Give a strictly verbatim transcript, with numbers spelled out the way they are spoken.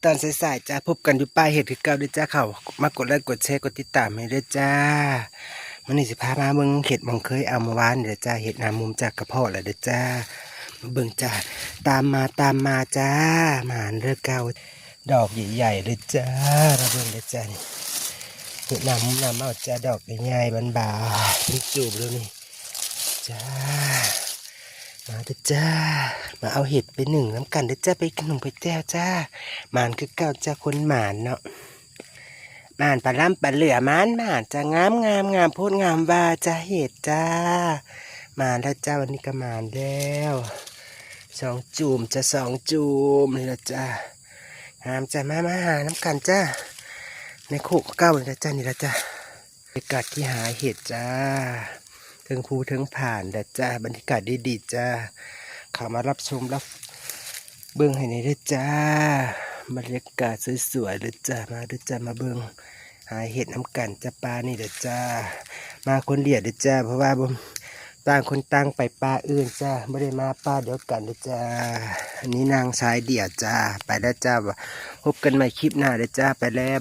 ตอนสายๆจ้า พบกันอยู่ป่าเห็ดคือเก่าเด้อจ้า เข้ามากดไลค์กดแชร์กดติดตามให้เด้อจ้า มื้อนี้สิพามาเบิ่งเห็ดหม่องเคยเอาเมื่อวานนี่แหละจ้า เห็ดหน้ามุมจากกระเพาะแล้วเด้อจ้า มาเบิ่งจ้า ตามมาตามมาจ้า หมานเด้อเก่า ดอกใหญ่ๆเลยจ้า มาเบิ่งเด้อจ้านี่ เห็ดหน้ามุมหน้าเมาจ้า ดอกใหญ่ๆบานๆ เป็นจูบเลยนี่ จ้า มาเด้อจ้า มาเอาเห็ดไปนึ่งนำกันเด้อจ้า ไปนึ่งไปแจ่วจ้า หมานคือเก่าจ้า คนหมานเนาะ หมานปลาล่ำปลาเหลือ หมานหมานจ้า งามงามงามโพดงามว่าจ้า เห็ดจ้า หมานแล้วจ้า วันนี้ก็หมานแล้ว สองจูมจ้า สองจูมนี่ละจ้า งามจ้า มามาหานำกันจ้า ในโคกเก่านี่ละจ้า นี่ละจ้า บรรยากาศที่หาเห็ดจ้า เทิงภูเทิงผาเด้อจ้า บรรยากาศดีๆจ้า เข้ามารับชมรับเบิ่งให้แหน่เด้อจ้า บรรยากาศสวยๆเลยจ้า มาเด้อจ้า มาเบิ่งหาเห็ดนำกันจ้า ป่านี่เด้อจ้า มาคนเดียวเด้อจ้า เพราะว่าบ่ ต่างคนต่างไปป่าอื่นจ้า บ่ได้มาป่าเดียวกันเด้อจ้า อันนี้นางสายเดี่ยวจ้า ไปแล้วจ้า พบกันใหม่คลิปหน้าเด้อจ้า ไปแล้ว